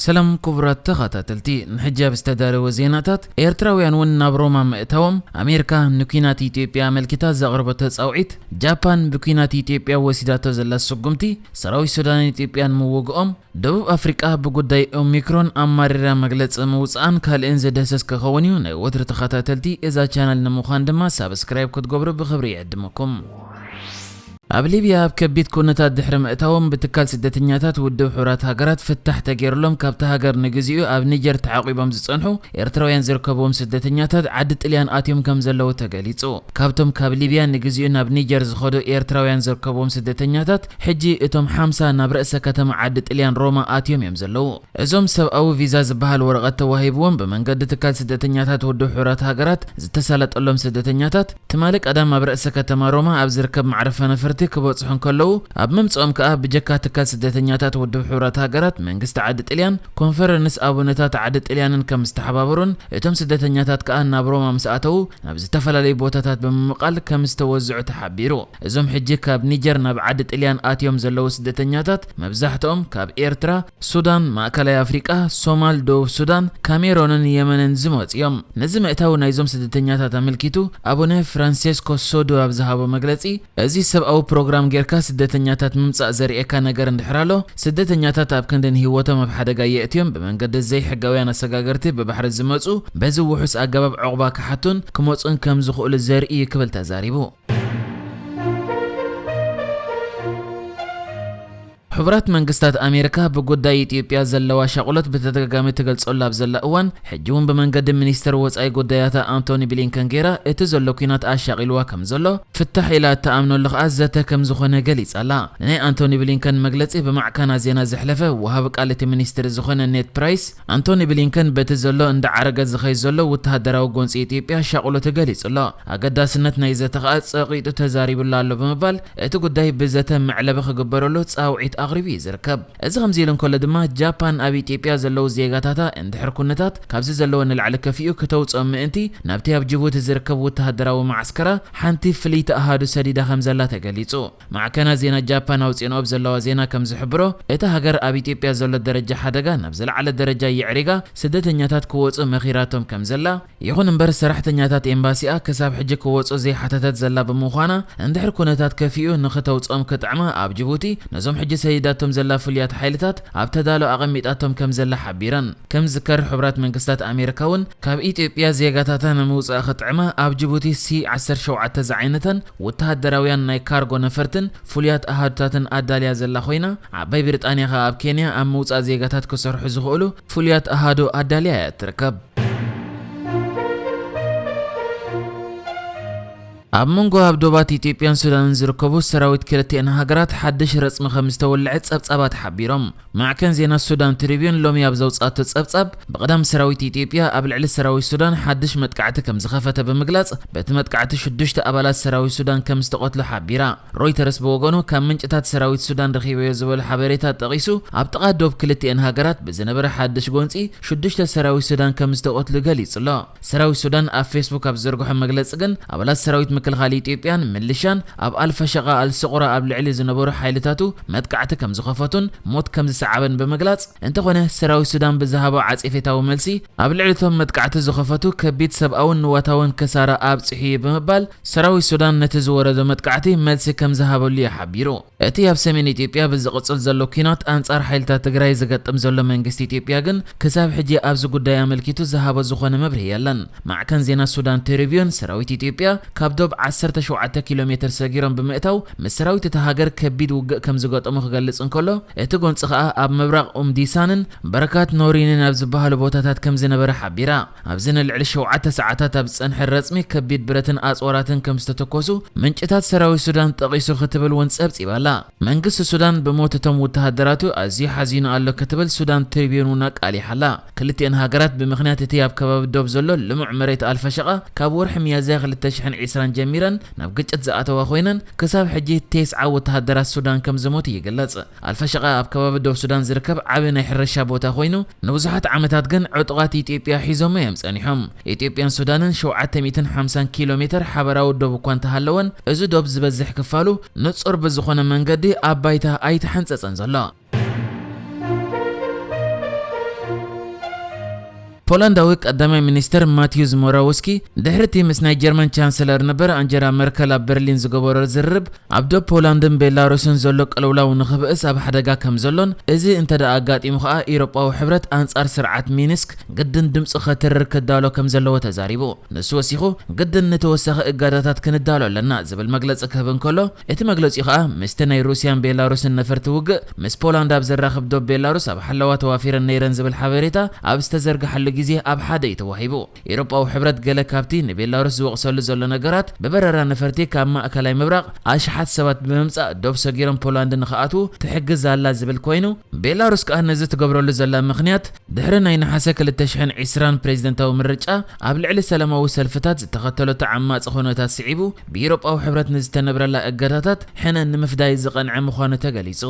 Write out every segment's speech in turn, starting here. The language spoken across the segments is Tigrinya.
ሰላም ክቡራት ተኸታተልቲ፣ ንሕጂ ኣብ ዝተዳለወ ዜናታት፣ ኤርትራውያን እውን ናብ ሮማ ምእታዎም፣ ኣሜሪካ ንኲናት ኢትዮጵያ ኣመልኪታ ዘቕረበቶ ጻውዒት፣ ጃፓን ብኲናት ኢትዮጵያ ወሲዳቶ ዘላ ስጉምቲ፣ ሰራዊት ሱዳንን ኢትዮጵያን ምውግኦም፣ ደቡብ ኣፍሪቃ ብጉዳይ ኦሚክሮን ኣማሪራ መግለጺ ምውጽኣን ካልእን ዝድህሰስ ክኸውን እዩ። ናይ ወትሪ ተኸታተልቲ እዛ ቻነል ንምዃን ድማ ሳብስክራይብ ክትገብሩ ብኽብሪ ይዕድመኩም። ኣብ ሊብያ ኣብ ከቢድ ኩነታት ድሕሪ ምእታዎም ብትካል ስደተኛታት ውድብ ሕቡራት ሃገራት ፍታሕ ተገይሩሎም ካብታ ሃገር ንግዚኡ ኣብ ኒጀር ተዓቂቦም ዝጸንሑ ኤርትራውያን ዝርከብዎም ስደተኛታት ዓዲ ጥልያን ኣትዮም ከም ዘለዉ ተገሊጹ። ካብቶም ካብ ሊብያ ንግዚኡ ናብ ኒጀር ዝኸዱ ኤርትራውያን ዝርከብዎም ስደተኛታት ሕጂ እቶም ሓምሳ ናብ ርእሰ ከተማ ዓዲ ጥልያን ሮማ ኣትዮም እዮም ዘለዉ። እዞም ሰብኣዊ ቪዛ ዝበሃል ወረቐት ተዋሂብዎም ብመንገዲ ትካል ስደተኛታት ውድብ ሕቡራት ሃገራት ዝተሳለጠሎም ስደተኛታት ትማሊ ቀዳም ኣብ ርእሰ ከተማ ሮማ ኣብ ዝርከብ መዕረፊ ነፈርቲ ክበጽሑ እንከለዉ፣ ኣብ ምምጽኦም ከኣ ብጀካ ትካል ስደተኛታት ውድብ ሕቡራት ሃገራት መንግስቲ ዓዲ ጥልያን ኮንፈረንስ ኣቡነታት ዓዲ ጥልያንን ከም ዝተሓባበሩን እቶም ስደተኛታት ከኣ ናብ ሮማ ምስ ኣተዉ ናብ ዝተፈላለዩ ቦታታት ብምምቓል ከም ዝተወዝዑ ተሓቢሩ። እዞም ሕጂ ካብ ኒጀር ናብ ዓዲ ጥልያን ኣትዮም ዘለዉ ስደተኛታት መብዛሕትኦም ካብ ኤርትራ፣ ሱዳን፣ ማእከላይ ኣፍሪቃ፣ ሶማል፣ ደቡብ ሱዳን፣ ካሜሮንን የመንን ዝመጹ እዮም። ነዚ ምእታው ናይዞም ስደተኛታት ኣመልኪቱ ኣቡነ ፍራንሴስኮ ሶዶ ኣብ ዝሃቦ መግለጺ፣ እዚ ሰብኣዊ ፕሮግራም ጌርካ ስደተኛታት ምምጻእ ዘርእየካ ነገር እንድሕር ኣሎ፣ ስደተኛታት ኣብ ክንዲ ንህይወቶም ኣብ ሓደጋ የእትዮም ብመንገዲ ዘይሕጋውያን ኣሰጋገርቲ ብባሕሪ ዝመጹ በዚ ውሑስ ኣገባብ ዕቑባ ክሓቱን ክመጹን ከም ዝኽእሉ ዘርኢ እዩ ክብል ተዛሪቡ። ሕቡራት መንግስታት ኣሜሪካ ብጉዳይ ኢትዮጵያ ዘለዋ ሻቕሎት ብተደጋጋሚ ትገልጸሉ ኣብ ዘላ እዋን፣ ሕጂ እውን ብመንገዲ ሚኒስትር ወጻኢ ጉዳያታ ኣንቶኒ ብሊንከን ጌራ እቲ ዘሎ ኲናት ኣሻቒልዋ ከም ዘሎ፣ ፍታሕ ኢላ እትኣምነሉ ከኣ ዘተ ከም ዝኾነ ገሊጻ ኣላ። ንናይ ኣንቶኒ ብሊንከን መግለጺ ብማዕከና ዜና ዘሕለፈ ወሃቢ ቃል እቲ ሚኒስትሪ ዝኾነ ኔድ ፕራይስ፣ ኣንቶኒ ብሊንከን በቲ ዘሎ እንዳዓረገ ዝኸይድ ዘሎ ወተሃደራዊ ጎንጺ ኢትዮጵያ ሻቕሎቱ ገሊጹ ኣሎ። ኣገዳስነት ናይ ዘተ ከኣ ጸቒጡ ተዛሪቡሉ ኣሎ ብምባል እቲ ጉዳይ ብዘተ መዕለቢ ክግበረሉ ጻውዒት ኣቕሪቡ እዩ ዝርከብ። እዚ ከምዚ ኢሉ እንከሎ ድማ፣ ጃፓን ኣብ ኢትዮጵያ ዘለዉ ዜጋታታ እንድሕር ኩነታት ካብዚ ዘለዎ ንላዕሊ ከፊኡ ክተውጽኦም ምእንቲ ናብቲ ኣብ ጅቡቲ ዝርከብ ወተሃደራዊ መዓስከራ ሓንቲ ፍልይቲ ኣሃዱ ሰዲዳ ከም ዘላ ተገሊጹ። ማዕከናት ዜና ጃፓን ኣውጺእንኦ ኣብ ዘለዋ ዜና ከም ዝሕብሮ፣ እታ ሃገር ኣብ ኢትዮጵያ ዘሎ ደረጃ ሓደጋ ናብ ዝለዓለ ደረጃ የዕሪጋ ስደተኛታት ክወጹ መኺራቶም ከም ዘላ፣ ይኹን እምበር ሰራሕተኛታት ኤምባሲኣ ክሳብ ሕጂ ክወጹ ዘይሓተተት ዘላ ብምዃና፣ እንድሕር ኩነታት ከፊኡ ንኽተውጽኦም ክጥዕማ ኣብ ጅቡቲ ነዞም ሕጂ ሰዲዳቶም ዘላ ፍሉያት ሓይልታት ኣብ ተዳሎ ኣቐሚጣቶም ከም ዘላ ሓቢረን። ከም ዝዝከር ሕቡራት መንግስታት ኣሜሪካ እውን ካብ ኢትዮጵያ ዜጋታታ ንምውጻእ ክጥዕማ ኣብ ጅቡቲ ሲ ዓሰርተ ሸውዓተ ዝዓይነተን ወተሃደራውያን ናይ ካርጎ ነፈርትን ፍሉያት ኣሃዱታትን ኣዳልያ ዘላ ኮይና፣ ዓባይ ብሪጣንያ ከኣ ኣብ ኬንያ ኣብ ምውጻእ ዜጋታት ክሰርሑ ዝኽእሉ ፍሉያት ኣሃዱ ኣዳልያ እያ ትርከብ። ኣብ መንጎ ኣብ ዶባት ኢትዮጵያን ሱዳንን ዝርከቡ ሰራዊት ክልቲአን ሃገራት ሓድሽ ረጽሚ ከም ዝተወልዐ ጸብጻባት ሓቢሮም። ማዕከን ዜና ሱዳን ትሪቢዩን ሎሚ ኣብ ዘውጻእቶ ጸብጻብ፣ ብቐዳም ሰራዊት ኢትዮጵያ ኣብ ልዕሊ ሰራዊት ሱዳን ሓድሽ መጥቃዕቲ ከም ዝኸፈተ ብምግላጽ፣ በቲ መጥቃዕቲ ሽዱሽተ ኣባላት ሰራዊት ሱዳን ከም ዝተቐትሉ ሓቢራ። ሮይተርስ ብወገኑ፣ ካብ ምንጭታት ሰራዊት ሱዳን ረኺበዮ ዝበሎ ሓበሬታ ጠቒሱ፣ ኣብ ጥቓ ዶብ ክልቲአን ሃገራት ብዝነበረ ሓድሽ ጎንጺ ሽዱሽተ ሰራዊት ሱዳን ከም ዝተቐትሉ ገሊጹ ኣሎ። ሰራዊት ሱዳን ኣብ ፌስቡክ ኣብ ዝዘርግሖ መግለጺ ግን፣ ኣባላት ሰራዊት ምክልኻል ኢትዮጵያን ምልሻን ኣብ ኣልፈሸቃ ኣልስቑራ ኣብ ልዕሊ ዝነበሩ ሓይልታቱ መጥቃዕቲ ከም ዝኸፈቱን ሞት ከም ዝሰዓበን ብምግላጽ፣ እንተኾነ ሰራዊት ሱዳን ብዝሃቦ ዓጺፌታዊ መልሲ፣ ኣብ ልዕሊ እቶም መጥቃዕቲ ዝኸፈቱ ከቢድ ሰብኣውን ንዋታውን ክሳራ ኣብጺሑ እዩ ብምባል፣ ሰራዊት ሱዳን ነቲ ዝወረዶ መጥቃዕቲ መልሲ ከም ዝሃበሉ እዩ ሓቢሩ። እቲ ኣብ ሰሜን ኢትዮጵያ ብዝቕጽል ዘሎ ኲናት ኣንጻር ሓይልታት ትግራይ ዝገጥም ዘሎ መንግስቲ ኢትዮጵያ ግን ክሳብ ሕጂ ኣብዚ ጉዳይ ኣመልኪቱ ዝሃቦ ዝኾነ መብርሂ የለን። ማዕከን ዜና ሱዳን ትሪቢዩን ሰራዊት ኢትዮጵያ ካብ ዶብ ዓሰርተ ሸውዓተ ኪሎ ሜትር ሰጊሮም ብምእታው ምስ ሰራዊት እታ ሃገር ከቢድ ውግእ ከም ዝገጠሙ ክገልጽ እንከሎ፣ እቲ ጎንጺ ከኣ ኣብ ምብራቕ ኡምዲሳንን በረካት ኖሪንን ኣብ ዝበሃሉ ቦታታት ከም ዝነበረ ሓቢራ። ኣብዚ ንልዕሊ ሸውዓተ ሰዓታት ኣብ ዝጸንሐ ረጽሚ ከቢድ ብረትን ኣጽዋራትን ከም ዝተተኮሱ ምንጭታት ሰራዊት ሱዳን ጠቒሱ ክትብል እውን ጸብጺባ ኣላ። መንግስቲ ሱዳን ብሞት እቶም ወተሃደራቱ ኣዝዩ ሓዚኑ ኣሎ ክትብል ሱዳን ትሪቢዩን እውን ኣቃሊሓ ኣላ። ክልቲአን ሃገራት ብምኽንያት እቲ ኣብ ከባቢ ዶብ ዘሎ ልሙዕ መሬት ኣልፈሸቃ ካብ ወርሒ ሚያዝያ ክልተ ሽሕን ዕስራን ጀሚረን ናብ ግጭት ዝኣተዋ ኮይነን ክሳብ ሕጂ ተስዓ ወተሃደራት ሱዳን ከም ዝሞቱ ይግለጽ። ኣልፈሸቃ ኣብ ከባቢ ዶብ ሱዳን ዝርከብ ዓቢ ናይ ሕርሻ ቦታ ኮይኑ ንብዙሓት ዓመታት ግን ዕጡቓት ኢትዮጵያ ሒዞሞ እዮም ጸኒሖም። ኢትዮጵያን ሱዳንን ሸውዓተ ሚእትን ሓምሳን ኪሎ ሜትር ሓበራዊ ዶብ እኳ እንተሃለወን፣ እዚ ዶብ ዝበዝሕ ክፋሉ ንጹር ብዝኾነ መንገዲ ኣብ ባይታ ኣይተሓንጸጸን ዘሎ። ፖላንዳዊ ቀዳማይ ሚኒስትር ማቲዩስ ሞራውስኪ፣ ድሕሪ እቲ ምስ ናይ ጀርመን ቻንሰለር ነበር ኣንጀላ መርከል ኣብ በርሊን ዝገበሮ ዝርርብ፣ ኣብ ዶብ ፖላንድን ቤላሩስን ዘሎ ቅልውላው ንኽብእስ ኣብ ሓደጋ ከም ዘሎን፣ እዚ እንተ ደኣ ኣጋጢሙ ከኣ ኢሮጳዊ ሕብረት ኣንጻር ስርዓት ሚንስክ ግድን ድምጹ ኸትርር ክዳሎ ከም ዘለዎ ተዛሪቡ። ንሱ ወሲኹ፣ ግድን ንተወሳኺ እጋዳታት ክንዳሎ ኣለና ዝብል መግለጺ ክህብ እንከሎ፣ እቲ መግለጺኡ ከኣ ምስቲ ናይ ሩስያን ቤላሩስን ነፈርቲ ውግእ ምስ ፖላንድ ኣብ ዘራኽብ ዶብ ቤላሩስ ኣብ ሓለዋ ተዋፊረን ነይረን ዝብል ሓበሬታ ኣብ ዝተዘርግሓሉ ግዜ ኣብ ሓደ እዩ ተዋሂቡ። ኤውሮጳዊ ሕብረት ገለ ካብቲ ንቤላሩስ ዝወቕሰሉ ዘሎ ነገራት ብበረራ ነፈርቲ ካብ ማእከላይ ምብራቕ ኣሽሓት ሰባት ብምምጻእ ዶብ ሰጊሮም ፖላንድ ንኽኣትዉ ትሕግዝ ኣላ ዝብል ኮይኑ፣ ቤላሩስ ከኣ ነዚ ትገብረሉ ዘላ ምኽንያት ድሕሪ ናይ ነሓሰ ክልተ ሽሕን ዕስራን ፕሬዝደንታዊ ምርጫ ኣብ ልዕሊ ሰላማዊ ሰልፍታት ዝተኸተለቶ ዓማጺ ኩነታት ስዒቡ ብኤውሮጳዊ ሕብረት ንዝተነብረላ እገዳታት ሕነ ንምፍዳይ ዝቐንዐ ምዃኑ ተገሊጹ።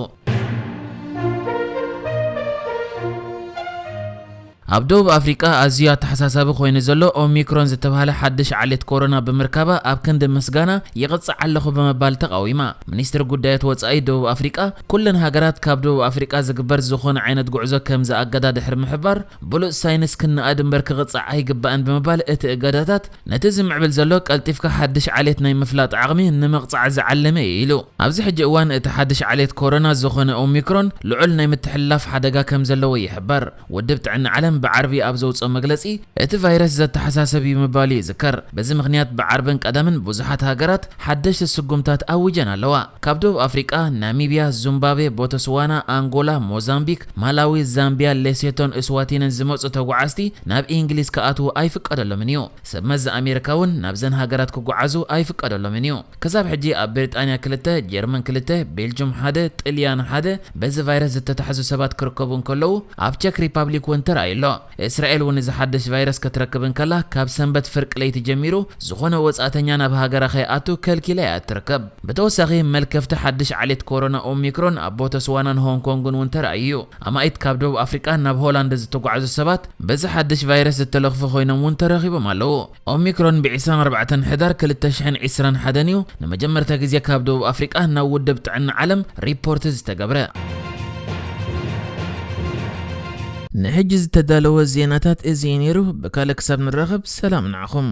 ኣብ ደቡብ ኣፍሪቃ ኣዝዩ ኣተሓሳሳቢ ኮይኑ ዘሎ ኦሚክሮን ዝተባህለ ሓድሽ ዓሌት ኮሮና ብምርካባ ኣብ ክንዲ ምስጋና ይቕጻዕ ኣለኹ ብምባል ተቓዊማ። ሚኒስትሪ ጉዳያት ወጻኢ ደቡብ ኣፍሪቃ ኩለን ሃገራት ካብ ደቡብ ኣፍሪቃ ዝግበር ዝኾነ ዓይነት ጉዕዞ ከም ዝኣገዳ ድሕሪ ምሕባር፣ ብሉጽ ሳይንስ ክነኣድ እምበር ክቕጻዕ ኣይግባእን ብምባል እቲ እገዳታት ነቲ ዝምዕብል ዘሎ ቀልጢፍካ ሓድሽ ዓሌት ናይ ምፍላጥ ዓቕሚ ንምቕጻዕ ዝዓለመ እዩ ኢሉ። ኣብዚ ሕጂ እዋን እቲ ሓድሽ ዓሌት ኮሮና ዝኾነ ኦሚክሮን ልዑል ናይ ምትሕልላፍ ሓደጋ ከም ዘለዎ ይሕበር። ውድብ ጥዕና ዓለም ብዓርቢ ኣብ ዘውፅኦ መግለፂ፣ እቲ ቫይረስ ዘተሓሳሰብ እዩ ምባሉ ይዝከር። በዚ ምኽንያት ብዓርብን ቀዳምን ብዙሓት ሃገራት ሓደሽቲ ስጉምታት ኣዊጀን ኣለዋ። ካብ ደቡብ ኣፍሪቃ፣ ናሚብያ፣ ዙምባቤ፣ ቦተስዋና፣ ኣንጎላ፣ ሞዛምቢክ፣ ማላዊ፣ ዛምቢያ፣ ሌሴቶን እስዋቲንን ዝመፁ ተጓዓዝቲ ናብ ኢንግሊዝ ክኣትዉ ኣይፍቀደሎምን እዩ። ሰብ መዚ ኣሜሪካ እውን ናብዘን ሃገራት ክጓዓዙ ኣይፍቀደሎምን እዩ። ክሳብ ሕጂ ኣብ ብሪጣንያ ክልተ፣ ጀርመን ክልተ፣ ቤልጁም ሓደ፣ ጥልያን ሓደ በዚ ቫይረስ ዝተታሕዙ ሰባት ክርከቡ እንከለዉ፣ ኣብ ቸክ ሪፓብሊክ እውን ተራእዩ ኣሎ። እስራኤል እውን እዚ ሓድሽ ቫይረስ ክትረክብ እንከላ፣ ካብ ሰንበት ፍርቂ ለይቲ ጀሚሩ ዝኾነ ወጻእተኛ ናብ ሃገራ ከይኣቱ ከልኪላ እያ እትርከብ። ብተወሳኺ፣ መልከፍቲ ሓድሽ ዓሌት ኮሮና ኦሚክሮን ኣብ ቦተስዋናን ሆንግ ኮንግን እውን ተራእዩ እዩ። ኣማኢት ካብ ደቡብ ኣፍሪቃ ናብ ሆላንድ ዝተጓዕዙ ሰባት በዚ ሓድሽ ቫይረስ ዝተለኽፉ ኮይኖም እውን ተረኺቦም ኣለዉ። ኦሚክሮን ብ ዕስራን ኣርባዕተን ሕዳር ክልተ ሽሕን ዕስራን ሓደን እዩ ንመጀመርታ ግዜ ካብ ደቡብ ኣፍሪቃ ናብ ውድብ ጥዕና ዓለም ሪፖርት ዝተገብረ። ንሕጂ ዝተዳለወ ዜናታት እዚ እዩ ነይሩ። ብካልእ ክሳብ ንራኸብ፣ ሰላም ንዓኹም።